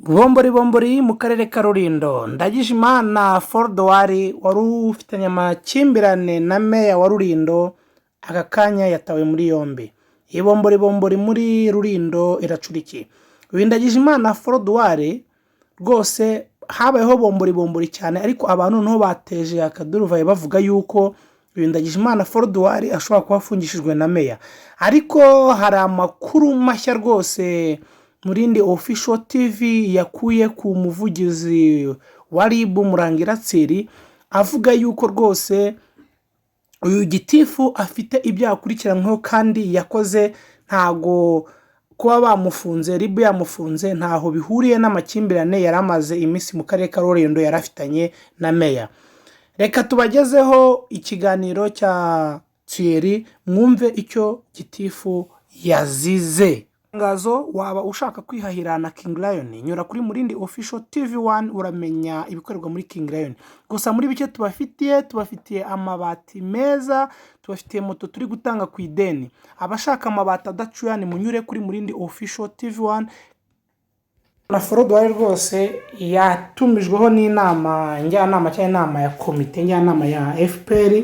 Bombori bombori mu karere ka Rulindo. Ndagijimana Forodowari wari ufitanye amakimbirane na meya wa Rulindo, aka kanya yatawe muri yombi. Iyi bombori bombori muri Rulindo iracurikiye. Uyu Ndagijimana Forodowari rwose habayeho bombori bombori cyane, ariko abantu noneho bateje akaduruvayo bavuga yuko uyu Ndagijimana Forodowari ashobora kuba afungishijwe na meya. Ariko hari amakuru mashya rwose Murindi Official TV yakuye ku muvugizi wa RIB Murangira Tsiri, avuga yuko rwose uyu gitifu afite ibyaha akurikiranyweho kandi yakoze, ntago kuba bamufunze, RIB yamufunze, ntaho bihuriye n'amakimbirane yari amaze iminsi mu karere ka Rulindo yari afitanye na meya. Reka tubagezeho ikiganiro cya Thierry, mwumve icyo gitifu yazize. Itangazo: waba ushaka kwihahira na King Lion, nyura kuri Murindi Official TV 1, uramenya ibikorerwa muri King Lion. Gusa muri bike tubafitiye, tubafitiye amabati meza, tubafitiye moto turi gutanga ku ideni. Abashaka amabati adacuya, ni munyure kuri Murindi Official TV 1. Na Forodowari rwose yatumijweho n'inama njyanama cyangwa inama ya komite njyanama ya FPR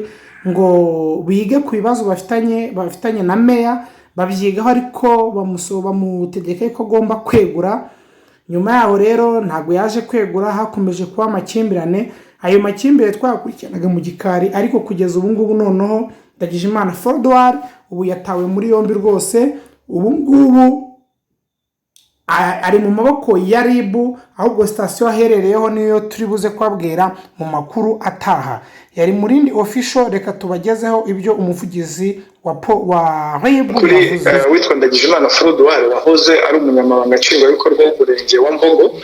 ngo bige ku bibazo bafitanye na meya. Babyigaho, ariko bamutegeka ko agomba kwegura. Nyuma yaho rero ntabwo yaje kwegura, hakomeje kuba amakimbirane. Ayo makimbirane twayakurikiranaga mu gikari, ariko kugeza ubu ngubu noneho Ndagijimana Forodowari ubu yatawe muri yombi rwose. Ubu ngubu ari mu maboko ya RIB, ahubwo sitasiyo aherereyeho niyo turi buze kubabwira mu makuru ataha. Yari Murindi Official, reka tubagezeho ibyo umuvugizi wa RIB kuri yavuze. Witwa Ndagijimana Forodowari wahoze ari umunyamabanga nshingwabikorwa w'umurenge wa Mbogo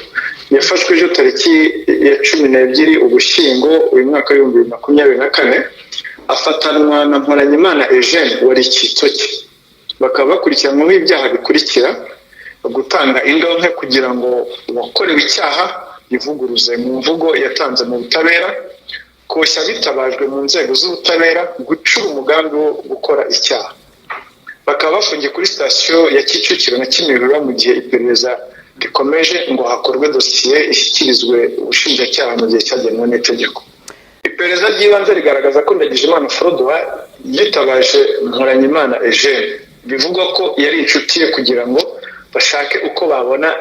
yafashwe ejo tariki ya 12 Ugushyingo uyu mwaka wa 2024, afatanwa na Mporanyimana Eugene wari icyitso cye, bakaba bakurikiranyweho ibyaha bikurikira: gutanga indonke kugira ngo uwakorewe icyaha yivuguruze mu mvugo yatanze mu butabera, koshya bitabajwe mu nzego z'ubutabera, gucura umugambi wo gukora icyaha. Bakaba bafungiye kuri sitasiyo ya Kicukiro na Kimihurura mu gihe iperereza rikomeje ngo hakorwe dosiye ishyikirizwe ubushinjacyaha mu gihe cyagenwe n'itegeko. Iperereza ry'ibanze rigaragaza ko Ndagijimana Forodowari yitabaje Mporanyimana Eugene, bivugwa ko yari inshuti ye, kugira ngo bashake uko babona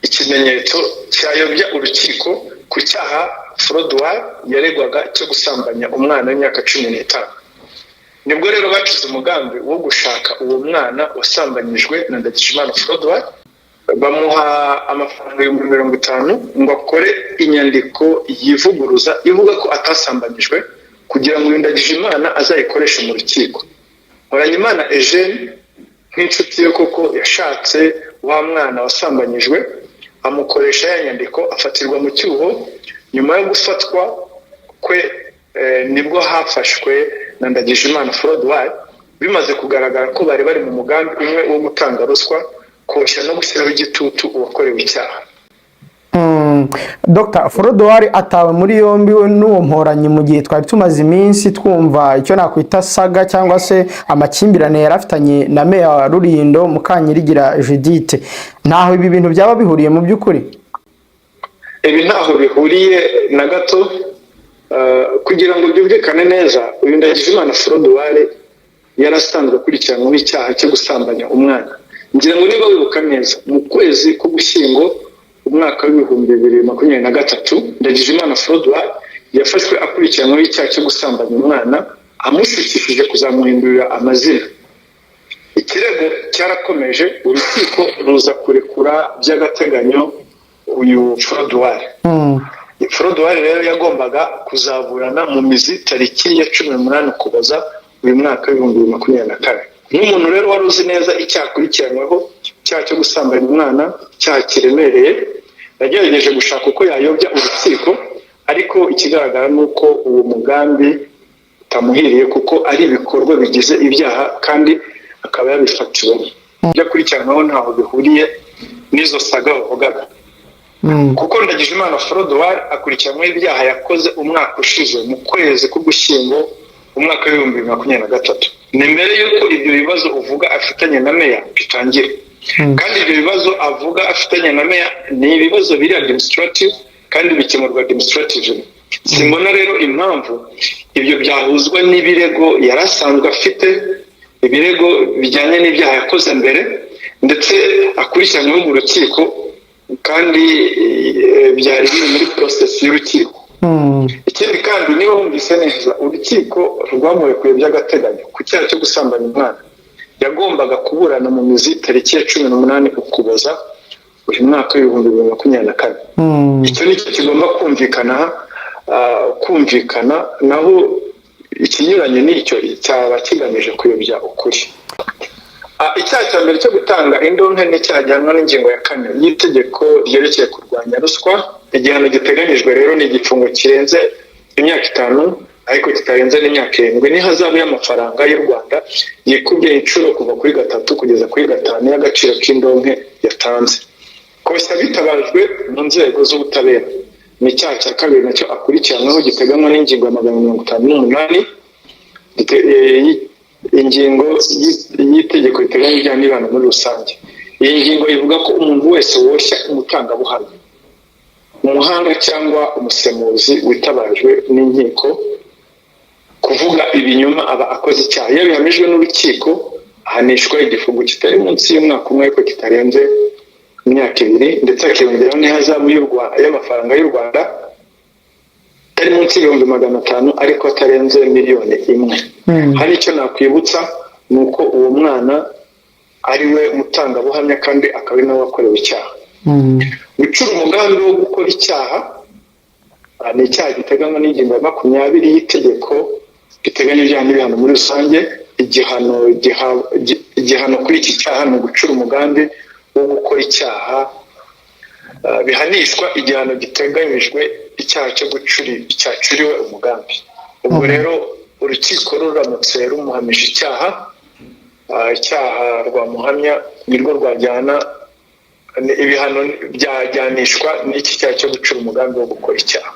ikimenyetso cyayobya urukiko ku cyaha Forodowari yaregwaga cyo gusambanya umwana w'imyaka 15. Nibwo rero bacize umugambi wo gushaka uwo mwana wasambanyijwe na Ndagijimana Forodowari, bamuha amafaranga 50,000 ngo akore inyandiko yivuguruza ivuga ko atasambanyijwe, kugira ngo uyu Ndagijimana azayikoreshe mu rukiko. Mporanyimana Eugene nk'inshuti ye koko yashatse wa mwana wasambanyijwe, amukoresha ya nyandiko, afatirwa mu cyuho. Nyuma yo gufatwa kwe nibwo hafashwe na Ndagijimana Forodowari, bimaze kugaragara ko bari bari mu mugambi umwe wo gutanga ruswa, koshya no gushyiraho igitutu uwakorewe icyaha. Dr Forodowari atawe muri yombi we n'uwo Mporanyi mu gihe twari tumaze iminsi twumva icyo nakwita saga cyangwa se amakimbirane yari afitanye na meya wa Rulindo, Mukanyirigira Judith. Ntaho ibi bintu byaba bihuriye mu by'ukuri? Ibi ntaho bihuriye na gato. Kugira ngo byumvikane neza, uyu Ndagijimana Forodowari yari asanzwe akurikiranyweho icyaha cyo gusambanya umwana. Ngira ngo niba wibuka neza, mu kwezi k'Ugushyingo umwaka wa 2023, Ndagijimana Forodowari yafashwe akurikiranyweho icyaha cyo gusambanya umwana amushukishije kuzamuhindurira amazina. Ikirego cyarakomeje, urukiko ruza kurekura by'agateganyo uyu Forodowari. Forodowari rero yagombaga kuzaburana mu mizi tariki ya 18 Ukuboza uyu mwaka wa 2024. Nk'umuntu rero wari uzi neza icyaha akurikiranyweho, icyaha cyo gusambanya umwana, icyaha kiremereye, yagerageje gushaka uko yayobya urukiko, ariko ikigaragara ni uko uwo mugambi utamuhiriye, kuko ari ibikorwa bigize ibyaha kandi akaba yabifatiwemo. Ibyo akurikiranyweho ntaho bihuriye n'izo saga bavugaga, kuko Ndagijimana Forodowari akurikiranyweho ibyaha yakoze umwaka ushize mu kwezi k'Ugushyingo umwaka wa 2023. Ni mbere y'uko ibyo bibazo uvuga afitanye na meya bitangira. Kandi ibyo bibazo avuga afitanye na meya ni ibibazo biri administrative kandi bikemurwa administratively. Simbona rero impamvu ibyo byahuzwa n'ibirego yari asanzwe afite, ibirego bijyanye n'ibyaha yakoze mbere ndetse akurikiranyweho mu rukiko, kandi byari biri muri process y'urukiko. Ikindi kandi, niba wumvise neza, urukiko rwamurekuye by'agateganyo ku cyaha cyo gusambanya umwana. Yagombaga kuburana mu mizi tariki ya 18 Ukuboza uyu mwaka w'2024. Icyo ni cyo kigomba kumvikana, kumvikana naho ikinyuranye n'icyo cyaba kigamije kuyobya ukuri. Icyaha cya mbere cyo gutanga indonke ni icyaha gihanwa n'ingingo ya 4 y'itegeko ryerekeye kurwanya ruswa. Igihano giteganyijwe rero ni igifungo kirenze imyaka 5 ariko kitarenze n'imyaka 7, n'ihazabu y'amafaranga y'u Rwanda yikubye inshuro kuva kuri gatatu kugeza kuri gatanu y'agaciro k'indonke yatanze. Koshya bitabajwe mu nzego z'ubutabera ni icyaha cya kabiri nacyo akurikiranyweho, giteganywa n'ingingo ya 158, ingingo y'itegeko riteganya ibyaha n'ibihano muri rusange. Iyi ngingo ivuga ko umuntu wese woshya umutangabuhamya, umuhanga cyangwa umusemuzi witabajwe n'inkiko kuvuga ibinyoma aba akoze icyaha. Iyo bihamijwe n'urukiko, ahanishwa igifungo kitari munsi y'umwaka umwe ariko kitarenze imyaka 2, ndetse akiyongeraho n'ihazabu y'amafaranga y'u Rwanda atari munsi y'500,000 ariko atarenze miliyoni 1. Hari icyo nakwibutsa, ni uko uwo mwana ari we mutangabuhamya kandi akaba ari nawe wakorewe icyaha. Gucura umugambi wo gukora icyaha ni icyaha giteganywa n'ingingo ya 20 y'itegeko riteganya ibyaha n'ibihano muri rusange. Igihano kuri iki cyaha ni ugucura umugambi wo gukora icyaha, bihanishwa igihano giteganyijwe icyaha cyo gucuri cyacuriwe umugambi. Ubwo rero urukiko ruramutse rumuhamije icyaha, icyaha rwamuhamya nirwo rwajyana ibihano byajyanishwa n'iki cyaha cyo gucura umugambi wo gukora icyaha.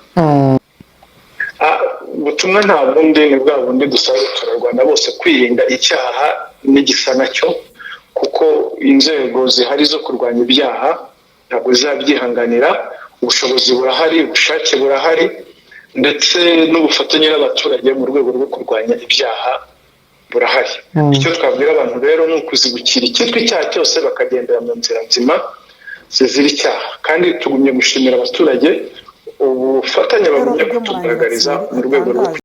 Ubutumwa nta bundi, ni bwa bundi dusaba abaturarwanda bose kwirinda icyaha n'igisa nacyo, kuko inzego zihari zo kurwanya ibyaha ntabwo zizabyihanganira. Ubushobozi burahari, ubushake burahari, ndetse n'ubufatanye n'abaturage mu rwego rwo kurwanya ibyaha burahari. Icyo twabwira abantu rero ni ukuzibukira icyitwa icyaha cyose, bakagendera mu nzira nzima zizira icyaha. Kandi tugumye gushimira abaturage ubufatanye bagumye kutugaragariza mu rwego rwo